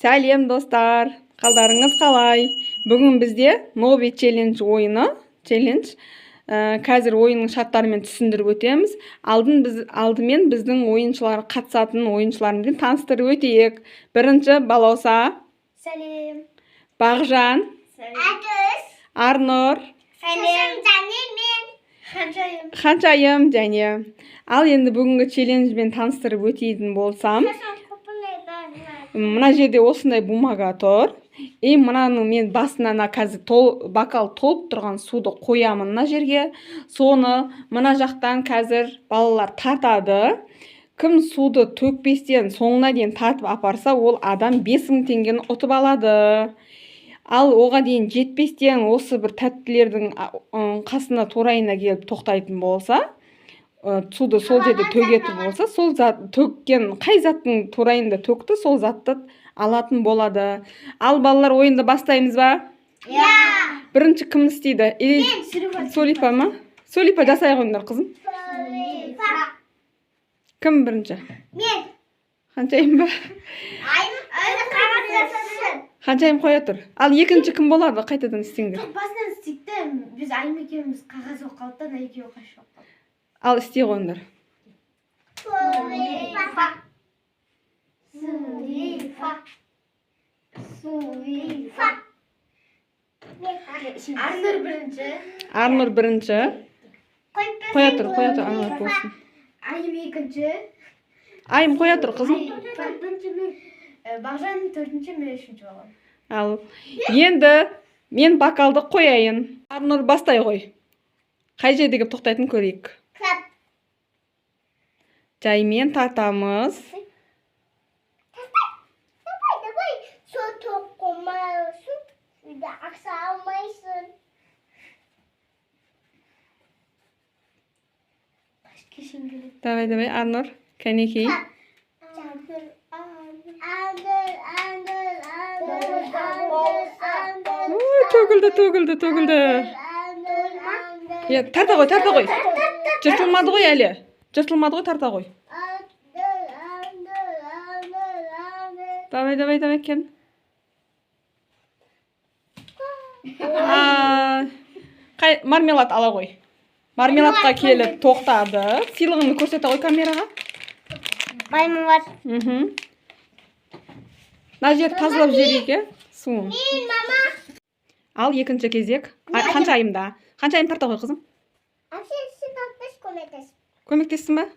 Сәлем, достар! Қалдарыңыз қалай? Бүгін бізде новый челлендж ойыны, челлендж. Қазір ойынның шарттарымен түсіндіріп өтеміз. Алдымен біздің ойыншылар, қатысатын ойыншыларымызбен таныстырып өтейік. Бірінші Балауса, Сәлем. Бағжан, Сәлем. Арнұр, Сәлем. Және мен. Ханшайым. Ханшайым және. Ал енді бүгінгі челленджбен таныстырып өтетін болсам, мына жерде осындай бумага тұр. И мынаның мен басына ана қазір бокал толып тұрған суды қоямын мына жерге. Соны мына жақтан қазір балалар тартады. Кім суды төкпестен соңына дейін тартып апарса, ол адам 5000 теңгені ұтып алады. Ал оған дейін жетпестен осы бір тәттілердің қасына, торайына келіп тоқтайтын болса, суды сол жерде төгетін болса, сол зат төккен, қай заттың торайында төкті, сол затты алатын болады. Ал, балалар, ойынды бастаймыз ба? Иә. Бірінші кім істейді? Или Солипа ма? Солипа, жасай қойыңдар, қызым. Сулипа. Кім бірінші? Мен. Ханшайым ба? Айым. Қағаз жасасын. Ханшайым, қоя тұр. Ал екінші кім болады? Қайтадан істеңдер. Жоқ, басынан істейік те, біз Айым екеуміз қағаз болып қалды да, ана екеуі қашып қалды. Ал істей қойыңдар. Сулипа. Сулипа. Сулипа. Арнұр бірінші. Арнұр бірінші. Қоя тұр, қоя тұр, Арнұр болсын. Айым екінші. Айым, қоя тұр, қызым. Төртінші мен, Бағжан төртінші, мен үшінші боламын. Ал енді мен бокалды қояйын. Арнұр, бастай ғой. Қай жерде келіп тоқтайтынын көрейік. Клап. Жаймен тартамыз. Давай, давай. Су тоқымайсың. Үйде ақша алмайсың. Кешен келеді. Давай, давай, Арнұр, кәнекей. Андыр, андыр, андыр, андыр, андыр. Ой, төгілді, төгілді, төгілді. Андыр, андыр. Иә, тарта ғой, тарта ғой. Жыртылмады ғой әлі. Жыртылмады ғой, тарта ғой. Андыр, андыр, андыр, андыр. Давай, давай, давай, кел. А, қай мармелад ала ғой. Мармеладқа келіп тоқтады. Сыйлығыңды көрсете ғой камераға. Мармелад. Мына жерді тазалап жіберейік, иә, суын. Мен, мама. Ал екінші кезек Ханшайымда. Ханшайым, тарта ғой, қызым. Әпше, сен тартпас, көмектес. Көмектессің ба?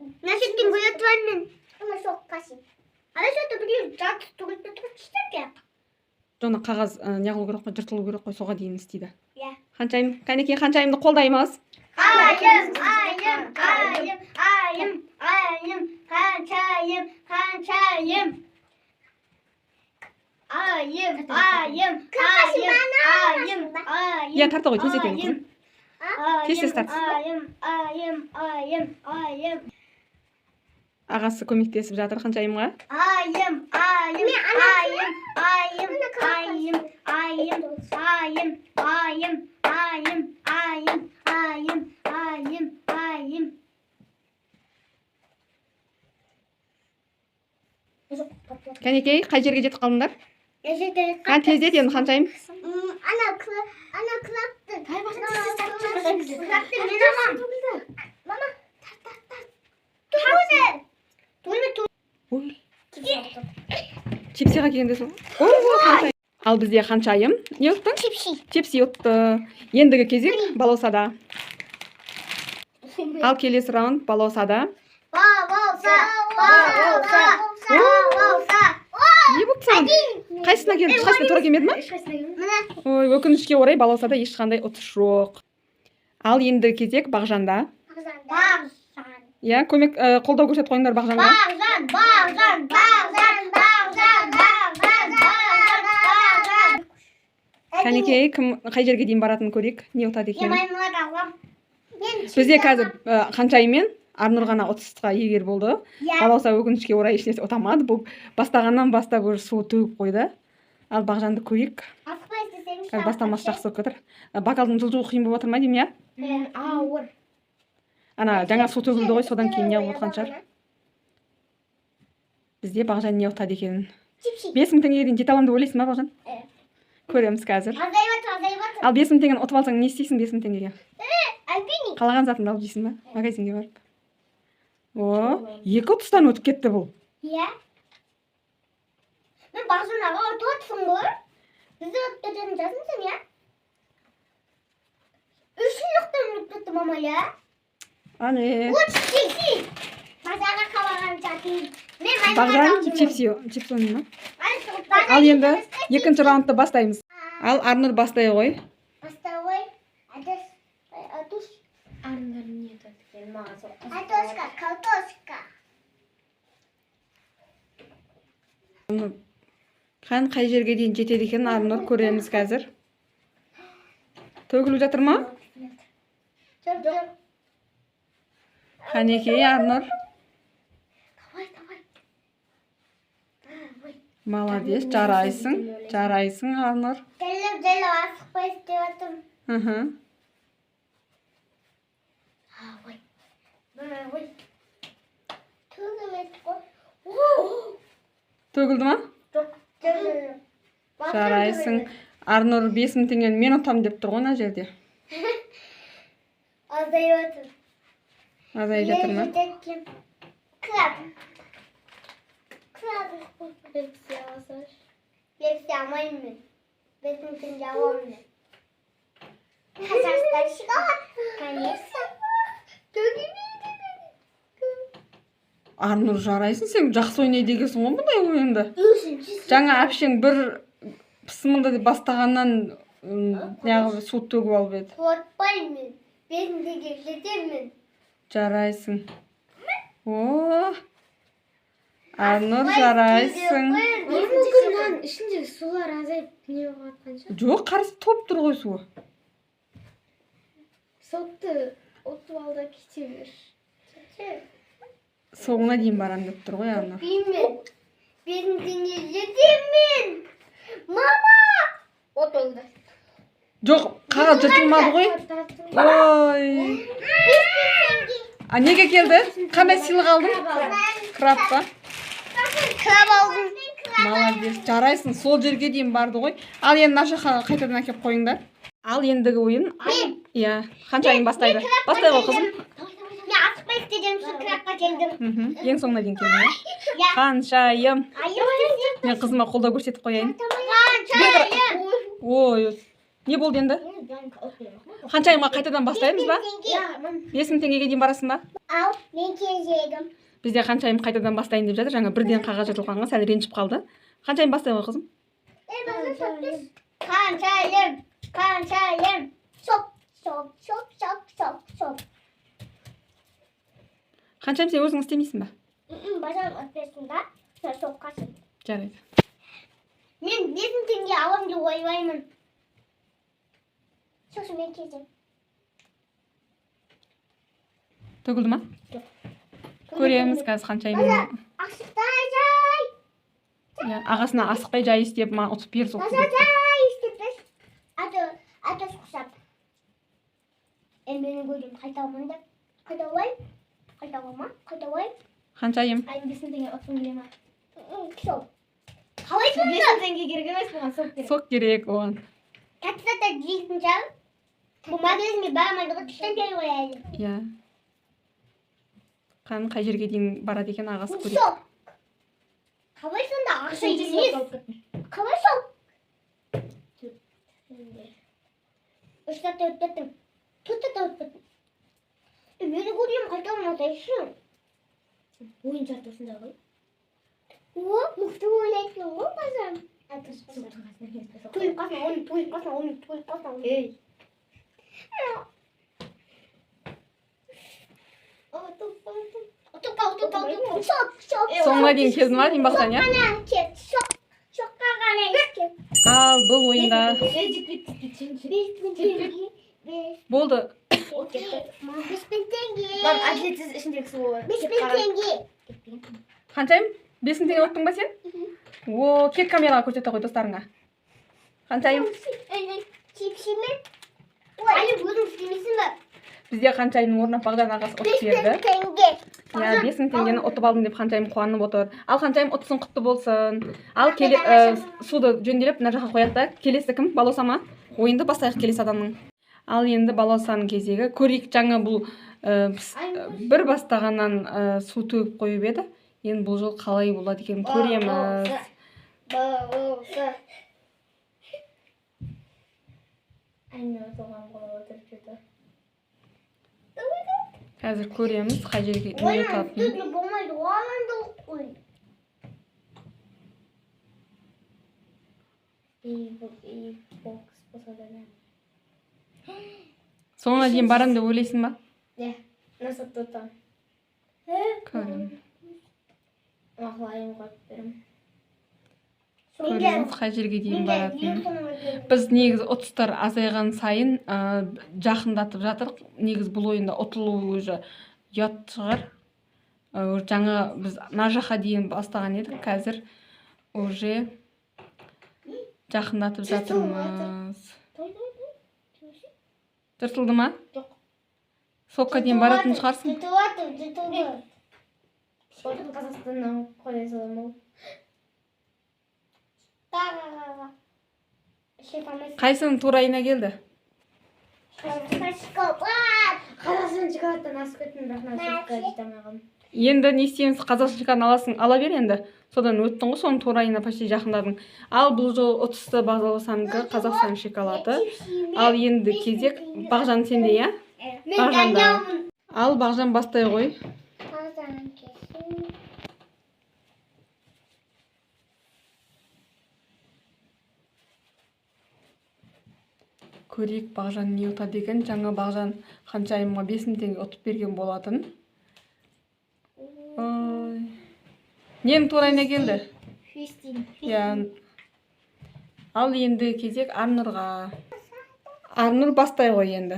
Мына жерден гүлет бар мен. Ана соққасын. Ана жерде біреу зат төгіліп тұр, керек. Жоны қағаз неғылу керек қой, жыртылу керек қой, соға дейін істейді. Иә. Ханшайым, кәнекей, Ханшайымды қолдаймыз. Айым, айым, айым, айым, айым, ханшайым, ханшайым. Айым, айым, айым, айым, айым. Иә, тарта ғой, тездет енді, қызым. Тез, тез тарт. Айым, айым, айым, айым. Ағасы көмектесіп жатыр Ханшайымға. Айым, айым, айым, айым, айым, айым, айым, айым, айым, айым, айым, айым, айым. Кәнекей, қай жерге жетіп қалдыңдар? Қан, тездет енді, Ханшайым. Ана ана клапты. Клапты мен алам. Мама, тарт, тарт, тарт. Төгілді. Төгілме. Ой, чипсиға келгенде сол. Ой, ой, Ханшайым. Ал бізде Ханшайым не ұтты? Чипси. Чипси ұтты. Ендігі кезек Балаусада. Ал келесі раунд Балаусада. Балауса, балауса, балауса. Не болды саған? Қайсысына келді? Ешқайсысына тура келмеді ма? Ешқайсысына келмеді. Міне. Ой, өкінішке орай, Балаусада ешқандай ұтыс жоқ. Ал ендігі кезек Бағжанда. Бағжан. Иә, көмек, қолдау көрсетіп қойыңдар Бағжанға. Бағжан, Бағжан, Бағжан, Бағжан, Бағжан, Бағжан, Бағжан. Кәнекей, кім қай жерге дейін баратынын көрейік. Не ұтады Мен екен. маймылат алам. Мен Бізде қазір Ханшайым мен Арнұр ғана ұтысқа иегер болды. Иә. Балауса өкінішке орай ешнәрсе ұтамады. Бұл бастағаннан бастап уже су төгіп қойды. Ал Бағжанды көрейік. Асықпай істесең. Қазір бастамасы жақсы болып жатыр. Бокалдың жылжуы қиын болып жатыр ма деймін, иә? Ауыр. Ана жаңа су төгілді ғой, содан кейін не болып жатқан шығар. Бізде Бағжан не ұтады екен? Чипси. 5000 теңгеге дейін жете аламын деп ойлайсың ба, Бағжан? Э. Көреміз қазір. Азайып жатыр, азайып жатыр. Ал 5000 теңгені ұтып алсаң, не істейсің 5000 теңгеге? Альпини. Қалаған затыңды алып жейсің ба? Магазинге барып. О, екі ұтыстан өтіп кетті бұл. Иә. Мен Бағжан аға ұтып отырсың ғой. Бізді ұтып кететін жазың сен, иә? Үш жақтан өтіп кетті мама, иә? Әне. Вот чипси. Базарға қалаған затын. Мен Бағжан чипси, чипси ойнай ма? Ал енді екінші раундты бастаймыз. Ал Арнұр, бастай ғой. Бастай ғой. Адас, адус. Арнұр не ұтады екен? Маған сол қызық. Картошка, картошка. Қан қай жерге дейін жетеді екен, Арнұр, көреміз қазір. Төгіліп жатыр ма? Жоқ, жоқ. Қанекей, Арнұр. Давай, давай. Давай. Молодец, жарайсың. Жарайсың, Арнұр. Жайлап, жайлап, асықпай істеп жатырмын. Давай. Давай. Төгілмеді ғой. О! Төгілді ма? Жоқ, төгілді. Жарайсың. Арнұр 5000 теңгені мен ұтамын деп тұр ғой мына жерде. Азайып жатыр. Азайып жатыр ма? Краб. Краб. Пепси алсаңшы. Пепси алмаймын мен. 5000 теңге аламын мен. Қазақстан шоколад. Конечно. Төгілмейді. Арнұр, жарайсың, сен жақсы ойнайды екенсің ғой бұндай ойынды. Үшінші. Жаңа әпшең бір пысымылды деп бастағаннан неғып су төгіп алып еді. Қорықпаймын мен. 5000 теңге жетемін. Жарайсың. О, Арнұр, жарайсың. Мүмкін мынаның ішіндегі сулар азайып не болып жатқан шығар. Жоқ, қарасы, толып тұр ғой суы. Сокты ұтып ал да кете бер. Соңына дейін барамын деп тұр ғой Арнұр. Мен. 5000 теңге жетемін. Мама! От oldu. Жоқ, қағаз жыртылмады ғой. Ой. 5000 теңге. А неге келді? Қандай сыйлық алдың? Краб па? Краб алдым. Молодец, жарайсың, сол жерге дейін барды ғой. Ал енді мына жаққа қайтадан әкеліп қойыңдар. Ал ендігі ойын. Мен. Иә, Ханшайым бастайды. Бастай ғой, қызым. Мен асықпай істегенім үшін крабқа келдім. Ең соңына дейін келдің, иә? Иә. Ханшайым. Айым. Мен қызыма қолдау көрсетіп қояйын. Ханшайым. Ой, не болды енді? Ханшайымға қайтадан бастаймыз ба? 5000 теңгеге дейін барасың ба? Ал, мен кезегім. Бізде Ханшайым қайтадан бастайын деп жатыр. Жаңа бірден қағаз жыртылғанға сәл ренжіп қалды. Ханшайым, бастай ғой, қызым. Ханшайым. Ханшайым. Соп, соп, соп, соп, соп, соп. Ханшайым, сен өзің істемейсің ба? Бажам өтпесін да, сен соққасың. Жарайды. Мен 5000 теңге аламын деп ойлаймын. Сосын мен кезем. Төгілді ма? Жоқ. Көреміз қазір Ханшайым. Асықпай жай. Иә, ағасына асықпай жай істеп, маған ұтып бер сол. Бажа жай істеп бер. Аты құсап. Менің көзім қайта алмын деп. Қайта алмай. Қайта алма, қайта алмай. Ханшайым. Айым, 5000 теңге ұтқың келе ма? Сол. Қалай сонда? 5000 теңге керек емес бұған, сок керек. Сок керек оған. Тәтті заттар жейтін шығар. Бұл магазинге бармайды ғой, түстен келіп қояды. Иә. Қан қай жерге дейін барады екен, ағасы көрейік. Сол. Қалай сонда ақша Үшінші сок емес? алып кеттім. Қалай сол? Үш сәтте өтіп кеттім. 4 сәтте өтіп кеттім. Мені көрем қайта алмасайшы. Ойын шарты осындай ғой. О, мықты ойнайтын ғой базам. Соктың қасына келіспей соқ. Тойып қалсың, оны тойып қалсың, оны тойып қалсың. Ей. Ұтып қал, ұтып қал, ұтып қал. Соқ, соқ. Соңына дейін келдің ба дейін, Бақжан, иә? Қана кет, соқ. Соққа ғана кет. Ал бұл ойында Ей, жетпейді, жетпейді. 5000 теңге. Бес. болды. 5000 теңге. Мам, әділетсіз, ішіндегі суы. 5000 теңге. Ханшайым, 5000 теңге ұттың ба сен? О, кел, камераға көрсете ғой достарыңа. Ханшайым. Чипсимен. Ой, әлі өзің істемейсің ба? Бізде Ханшайымның орнына Бағдан ағасы ұтып 5000 берді. теңге. Иә, 5000 теңгені ұтып алдым деп Ханшайым қуанып отыр. Ал, Ханшайым, ұтысың құтты болсын. Ал келе, суды жөнделеп мына жаққа қояйық та. Келесі кім? Балауса ма? Ойынды бастайық келесі адамның. Ал енді Балаусаның кезегі. Көрейік, жаңа бұл бір бастағаннан су төгіп қойып еді. Енді бұл жол қалай болады екен, көреміз. Балауса. Әне ұтылған қол отырып жүрді. Қазір көреміз қай жерге не Ойын ұтатынын. түрлі болмайды. Оған қой. И бокс болса да не. Соңына дейін барамын деп ойлайсың ба? Не, насып тұтам. Көреміз. Мақұл, айым қойып беремін. Көреміз қай жерге дейін баратынын. Біз негізі ұтыстар азайған сайын жақындатып жатыр. Негізі бұл ойында ұтылу уже ұят шығар. Уже жаңа біз мына жаққа дейін бастаған едік, қазір уже жақындатып жатырмыз. Жыртылды ма? Жоқ. Сокқа дейін баратын шығарсың. Жұтылады, жұтылды. Спорттың Қазақстаннан қоя саламын ол. Тағы. Шекамыз. Қайсының турайына келді? Шоколад. Қазақстан шоколадтан асып кеттім, бірақ мына сокқа жете алмай қалдым. Енді не істейміз? Қазақстан шоколадын аласың, ала бер енді. Содан өттің ғой, соның турайына почти жақындадың. Ал бұл жолы ұтысты Балаусанікі, Қазақстан шоколады. Ал енді кезек Бағжан сенде, иә? Мен Бағжанда. Даниялмын. Ал, Бағжан, бастай ғой. Қазан кесін. Көрейік, Бағжан не ұтады екен. Жаңа Бағжан Ханшайымға 5000 теңге ұтып берген болатын. Ой. Ненің турайына келді? Фистин. Иә. Ал енді кезек Арнұрға. Арнұр, бастай ғой енді.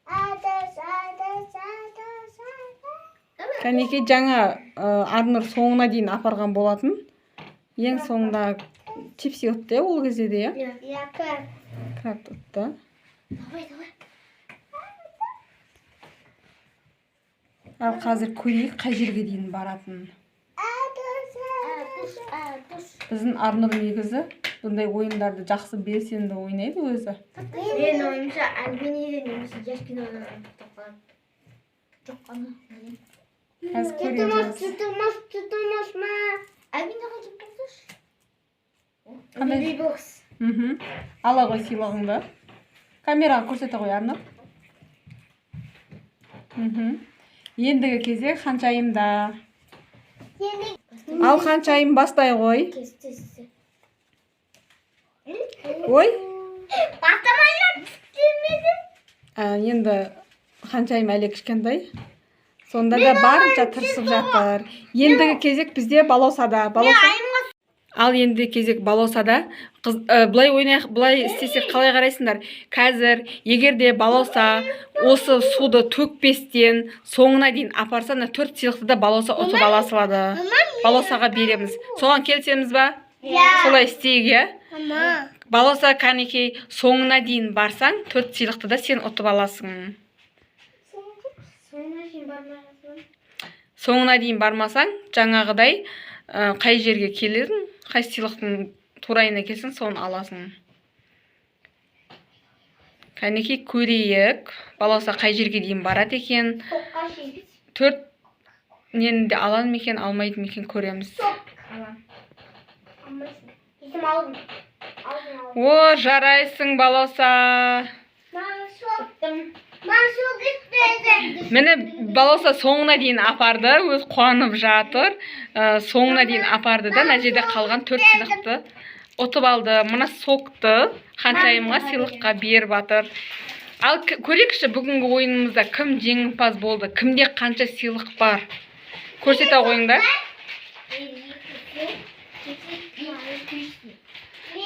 Адас, адас, адас, адас. Кәнекей, жаңа Арнұр соңына дейін апарған болатын. Ең соңында чипси ұтты, иә, ол кезде де, иә? Иә, краб. Краб ұтты. Давай, давай. Ал қазір көрейік қай жерге дейін баратынын. Адас, адас, адас. Біздің Арнұр негізі бұндай ойындарды жақсы, белсенді ойнайды өзі. Менің ойымша, Альбиниден немесе Яшкинодан ұтып қалады. Жоқ, ана. Қазір Жұтылмас, көреміз. жұтылмас, жұтылмас ма? Альбинаға жеп болсашы. Қандай? Бейби бокс. Ала ғой сыйлығыңды. Камераға көрсете ғой, Арнұр. Ендігі кезек Ханшайымда. Енді Ал, Ханшайым, бастай ғой. Кестесі. Ой. Бастамай істемеді. Енді Ханшайым әлі кішкентай. Сонда да барынша тырысып жатыр. Ендігі кезек бізде Балаусада. Балауса. Ал енді кезек Балаусада. Қыз, былай ойнайық, былай істесек қалай қарайсыңдар? Қазір егер де Балауса осы суды төкпестен соңына дейін апарса, мына төрт сыйлықты да Балауса ұтып ала салады. Балаусаға береміз. Соған келісеміз ба? Иә. Солай істейік, иә? Мама. Балауса, кәнекей, соңына дейін барсаң, төрт сыйлықты да сен ұтып аласың. Соңына шейін бармай. Соңына дейін бармасаң, жаңағыдай қай жерге келерің, қай сыйлықтың турайына келсең, соны аласың. Кәнекей, көрейік, Балауса қай жерге дейін барады екен. Тоққа шейін. Төрт нені де алады ма екен, алмайды ма екен, көреміз. Алам. Алмайсың. Есім алдым. Алдым, алдым. О, жарайсың, Балауса! Маған соқтым. Маған соқ істеді. Міне, Балауса соңына дейін апарды, өз қуанып жатыр. Соңына дейін апарды да, мына жерде қалған төрт сыйлықты ұтып алды. Мына сокты Ханшайымға сыйлыққа беріп жатыр. Ал көрейікші, бүгінгі ойынымызда кім жеңімпаз болды, кімде қанша сыйлық бар, көрсете қойыңдар.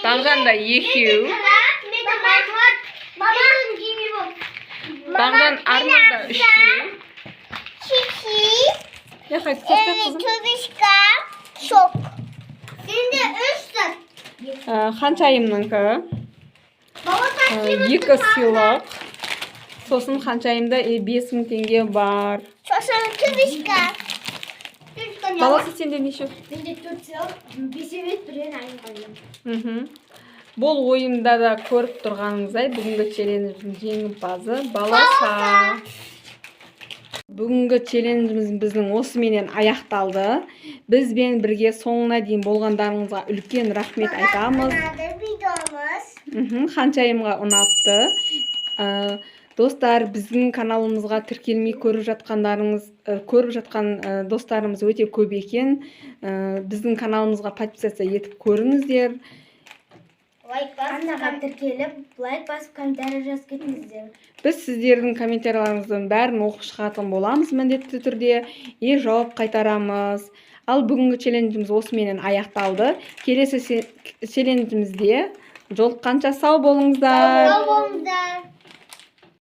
Бағжанда екеу. Бағжан, Арнада үшеу. Чипси, Иә, қайсы көрсет, қызым. Трубочка, сок. Сенде үш зат. Ханшайымныкі Бала екі сыйлық. Сосын Ханшайымда 5000 теңге бар. Сосын түбішка. Түбішка не? Баласы, сенде неше? Менде төрт сыйлық, бесеу еді, біреуін айырып. Бұл ойында да көріп тұрғаныңыздай, бүгінгі челлендждің жеңімпазы Баласа. Бүгінгі челленджіміз біздің осыменен аяқталды. Бізбен бірге соңына дейін болғандарыңызға үлкен рахмет айтамыз. Ұнады видеомыз. Ханшайымға ұнапты. Достар, біздің каналымызға тіркелмей көріп жатқандарыңыз, көріп жатқан достарымыз өте көп екен. Біздің каналымызға подписаться етіп көріңіздер. Лайк басып, Арнаға тіркеліп, лайк басып, комментарий жазып кетіңіздер. Біз сіздердің комментарияларыңыздың бәрін оқып шығатын боламыз міндетті түрде и жауап қайтарамыз. Ал бүгінгі челленджіміз осыменен аяқталды. Келесі челленджімізде жолыққанша сау болыңыздар. Сау болыңыздар.